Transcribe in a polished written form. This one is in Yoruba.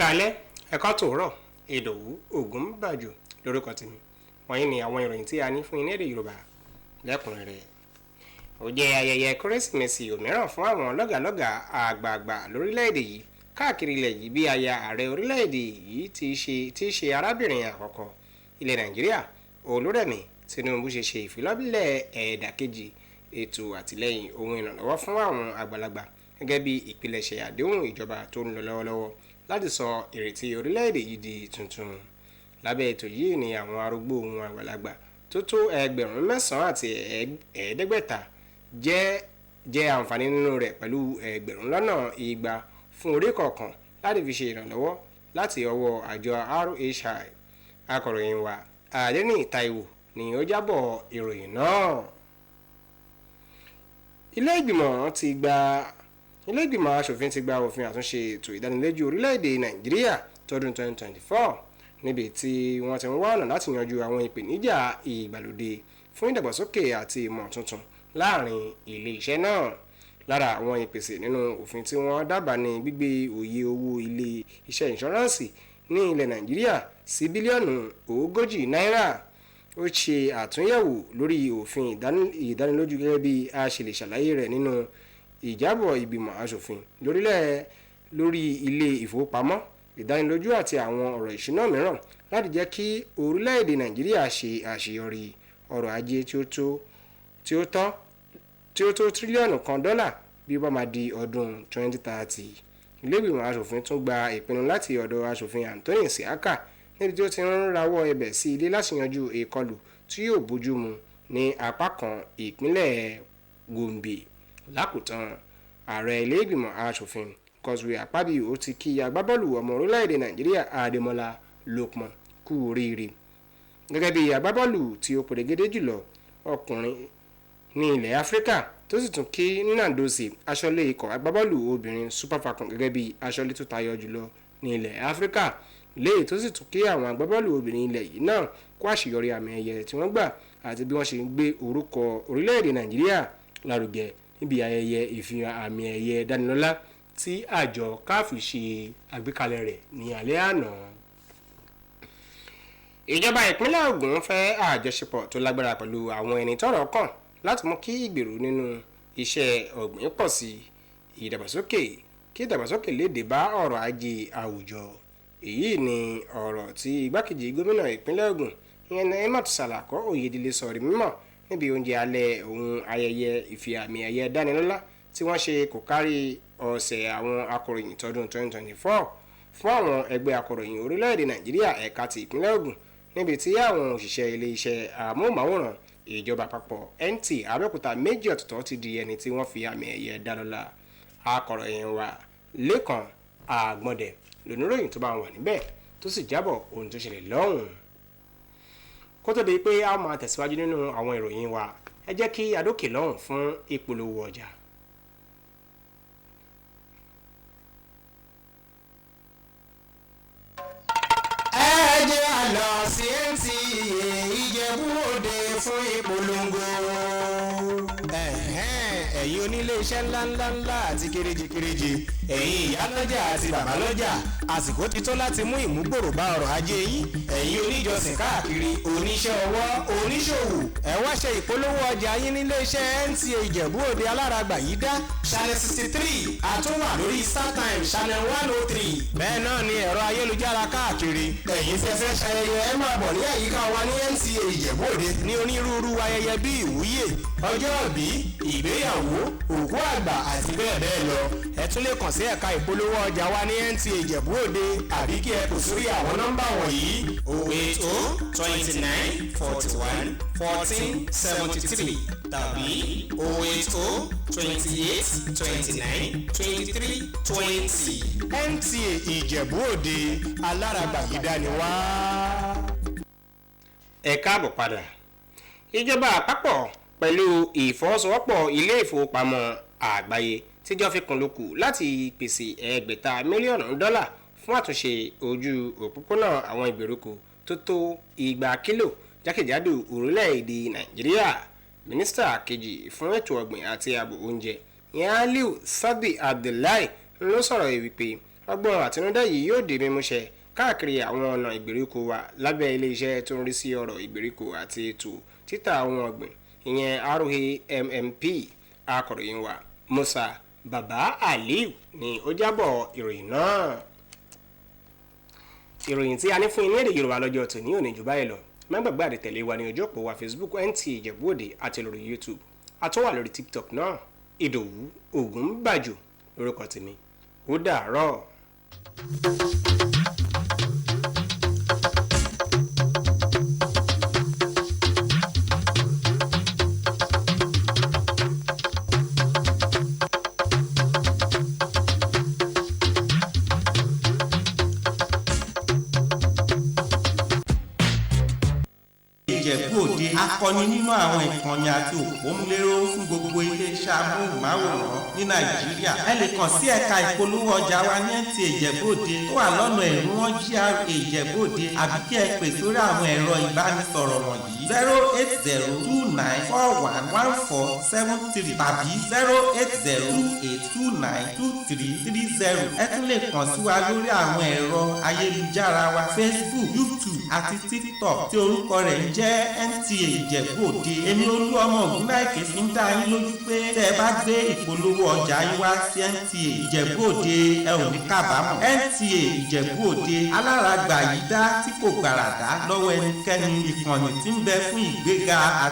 Káalẹ́, ẹ̀kọ́ tòórọ̀. Ìdòwú Ògúnbàjò lórúkọ tèmi. Wọ̀nyí ni àwọn ìròyìn tí a ní fún yín ní èdè Yorùbá lẹ́kùnrẹ́rẹ́. Ó jẹ́ ayẹyẹ Kérésìmesì òmíràn fún àwọn lọ́gàlọ́gà àgbààgbà lórílẹ̀‐èdè yìí káàkiri ilẹ̀ yìí, bí aya ààrẹ orílẹ̀‐èdè yìí ti ṣe arábìnrin àkọ́kọ́ ilẹ̀ Nàìjíríà, Olúrẹ̀mí Tinubu, ṣe ṣe ìfilọ́lẹ̀ ẹ̀dà kejì ètò àtìlẹ́yìn ohun ìrànlọ́wọ́ fún àwọn àgbàlagbà gẹ́gẹ́ bí ìpilẹ̀ṣẹ̀ àdéhùn ìjọba tó ń lọ lọ́wọ́lọ́wọ́ láti sọ ìrètí orílẹ̀-èdè yìí di tuntun. Lábẹ́ ètò yìí ni àwọn arúgbó ohun àgbàlagbà tó tó 9,500 jẹ́ àǹfààní nínú rẹ̀, pẹ̀lú 200,000 fún orí kọ̀ọ̀kan láti fi ṣe ìrànlọ́wọ́ láti ọwọ́ àjọ RHI. Akọ̀ròyìn wa Adéníyì Táíwò ni ó jábọ̀ ìròyìn náà. Ilé ìgbìmọ̀ asòfin ti gba òfin àtúnṣe ètò ìdánilójú orílẹ̀-èdè Nàìjíríà tọdún 2024, níbi tí wọ́n ti ń wá ọ̀nà láti yanjú àwọn ìpèníjà ìgbàlódé fún ìdàgbàsókè àti ìmọ̀ tuntun láàrin ilé iṣẹ́ náà. Lára àwọn ìpèsè nínú òfin tí wọ́n dábàá ní gbígbé òye owó ilé iṣẹ́ ìǹṣọ́ránsì ní ilẹ̀ Nàìjíríà sí bílíọ̀nù 40 náírà. Ó ṣe àtúnyẹ̀wò lórí òfin ìdánilójú gẹ́gẹ́ bí a ṣe lè ṣàlàyé rẹ̀ nínú ìjábọ̀ ìgbìmọ̀ asòfin lórílẹ̀ lórí ilé ìfowópamọ́ ìdánilójú àti àwọn ọ̀rọ̀ ìṣúná mìíràn láti jẹ́ kí orílẹ̀-èdè Nàìjíríà ṣe àṣeyọrí ọrọ̀ ajé tí ó tó tírílíọ̀nù 1 dọ́là bí ó bá máa di ọdún 2030. Ilé ìgbìmọ̀ asòfin tún gba ìpinnu láti ọ̀dọ̀ Asòfin Anthony Siaka, níbi tí ó ti ń rawọ́ ẹ̀bẹ̀ sí ilé láti yanjú ìkọlù tí yóò bójú mu ní apá kan ìpínlẹ̀ Gombe. Lákòótán, ààrẹ ilé ìgbìmọ̀ asòfin Godswill Akpabio ti kí agbábọ́ọ̀lù ọmọ orílẹ̀-èdè Nàìjíríà Ademola Lookman kú oríire gẹ́gẹ́ bí agbábọ́ọ̀lù tí ó perégedé jùlọ ọkùnrin ní ilẹ̀ Áfíríkà, tó sì tún kí Nnadozie, aṣọ́lé ikọ̀ agbábọ́ọ̀lù obìnrin Super Falcons, gẹ́gẹ́ bí aṣọ́lé tó tayọ jùlọ ní ilẹ̀ Áfíríkà, léyìí tó sì tún kí àwọn agbábọ́ọ̀lù obìnrin ilẹ̀ yìí náà kó àṣeyọrí àmì ẹ̀yẹ tí wọ́n gbà àti bí wọ́n ṣe ń gbé orúkọ orílẹ̀-èdè Nàìjíríà lárugẹ níbi ayẹyẹ ìfihàn àmì ẹ̀yẹ dánilọ́lá tí àjọ CAF ṣe àgbékalẹ̀ rẹ̀ ní alẹ́ àná. Ìjọba ìpínlẹ̀ Ògùn fẹ́ àjọṣepọ̀ tó lágbára pẹ̀lú àwọn ẹni tọ́rọ̀ kàn láti mú kí ìgbèrú nínú iṣẹ́ ọ̀gbìn pọ̀ sí ìdàgbàsókè, kí ìdàgbàsókè lè dé bá ọrọ̀ ajé àwùjọ. Èyí ni ọ̀rọ̀ tí igbákejì gómìnà ìpínlẹ̀ Ògùn, ìyẹn Naimat Salako Oyèdélé, sọ di mímọ̀ níbi oúnjẹ alẹ́ ohun ayẹyẹ ìfi àmì ẹ̀yẹ dánilọ́lá tí wọ́n ṣe kò kárí ọ̀sẹ̀ àwọn akọ̀ròyìn tọdún 2024 fún àwọn ẹgbẹ́ akọ̀ròyìn orílẹ̀-èdè Nàìjíríà ẹ̀ka ti ìpínlẹ̀ Ògùn, níbi tí àwọn òṣìṣẹ́ ilé-iṣẹ́ amóhùnmáwòrán ìjọba àpapọ̀ NTA Abẹ́òkúta méjì ọ̀tọ̀ọ̀tọ̀ ti di ẹni tí wọ́n fi àmì ẹ̀yẹ dá lọ́lá. Akọ̀ròyìn wa Lẹ́kàn Àgbọ̀ndẹ̀ lóníròyìn tó bá wà níbẹ̀ tó sì jábọ̀ ohun tó ṣẹlẹ̀ lọ́hùn-ún. Kó tó di pé a máa tẹ̀síwájú nínú àwọn ìròyìn wa, ẹ jẹ́ kí a dókè lọ́hùn fún ìpolówó ọjà. Ẹ jẹ́ a lọ sí NTA Ìjẹ̀bú Òde fún ìpolongo. Ẹ̀yin onílé iṣẹ́ ńláńláńlá àti kéréje kéréje, ẹ̀yin ìyálọ́jà àti bàbálọ́jà, àsìkò ti tó láti mú ìmúgbòrò bá ọrọ̀ ajé yín. Ẹ̀yin oníjọsìn káàkiri, oníṣẹ́ ọwọ́, oníṣòwò, ẹ wá ṣe ìpolówó ọjà yín nílé iṣẹ́ NTA Ìjẹ̀bú Òde alárágbà yìí dá channel 63, àtúnwà lórí StarTime channel 103. Bẹ́ẹ̀ náà ni ẹ̀rọ ayélujára káàkiri. Ẹ̀yin fẹ́ fẹ́ ṣayẹyẹ, ẹ máa bọ̀ ní àyíká wa ní NTA Ìjẹ̀bú Òde ní onírúurú ayẹyẹ bíi ìwúyè, ọjọ́ ìbí, ìgbéyàwó, òkú àgbà àti bẹ́ẹ̀ bẹ́ẹ̀ lọ. Ẹ tún lè kàn sí ẹ̀ka ìpolówó ọjà wa ní NTA Ìjẹ̀bú Òde àbí kí ẹ pè sórí àwọn nọ́mbà wọ̀nyí: 080 29 41 14 73 tàbí 080 28 29 23 20. NTA Ìjẹ̀bú Òde alárágbà yìí dání wá. Ẹ káàbọ̀ padà. Ìjọba àpapọ̀ pẹ̀lú ìfọwọ́sowọ́pọ̀ Ilé Ìfowópamọ́ Àgbáyé tíjọ́ fi kùn láti pèsè 600 mílíọ̀nù dọ́là fún àtúnṣe ojú òpópónà àwọn ìgbèríko tó tó 200 kílò jákèjádò orílẹ̀-èdè Nàìjíríà. Mínísítà kejì fún ètò ọ̀gbìn àti ààbò oúnjẹ, ìyẹn Aliyu Sabi Abdullahi, ló sọ̀rọ̀ yìí wípé Ọgbọ́n àtinúdá yìí yóò di mímúṣẹ káàkiri àwọn ọ̀nà ìgbèríko wa lábẹ́ iléeṣẹ́ tó ń rí sí ọ̀rọ̀ ìgbèríko àti ètò títà ohun ọ̀gbìn, ìyẹn RAMMP. Akọ̀ròyìn wa Musa Baba Aliu ni ó jábọ̀ ìròyìn náà. Ìròyìn tí a ní fún yín ní èdè Yorùbá lọ́jọ́ tòní ò ní jù báyìí lọ. Má gbàgbé àti tẹ̀lé wa ní ojú òpó wa Facebook NTA Ìjẹ̀bú Òde àti lórí YouTube. A tún wà lórí TikTok náà. Ìdòwú Ògúnbàjò lórúkọ tèmi. Ó dàárọ̀. Ìjẹ̀bú Òde, akọni nínú àwọn ìkànnì àti òpómúléró fún gbogbo iléeṣẹ́ amóhùnmáwòrán ní Nàìjíríà. Ẹ lè kàn sí ẹ̀ka ìpolówó ọjà wa ní NTA Ìjẹ̀bú Òde tó wà lọ́nà Ẹ̀rúnwọ̀n, GRA Ìjẹ̀bú Òde, àbí kí ẹ pè sórí àwọn ẹ̀rọ ìbánisọ̀rọ̀ wọ̀nyí: 08029411473 tàbí 08028292330. Ẹ tún lè kàn sí wa lórí àwọn ẹ̀rọ ayélujára wa Facebook, YouTube àti TikTok tí orúkọ rẹ̀ ń jẹ́ NTA Ìjẹ̀bú Òde. Èmi Olú ọmọ Ògúnnáìkè fi ń dá yín lójú pé tẹ́ ẹ bá gbé ìpolówó ọjà yín wá sí NTA Ìjẹ̀bú Òde, ẹ ò ní kábàámọ̀. NTA Ìjẹ̀bú Òde alárágbà yìí dá tí kò gbàràdá lọ́wọ́ ẹnikẹ́ni, ìkànnì tí ń bẹ fún ìgbéga àti.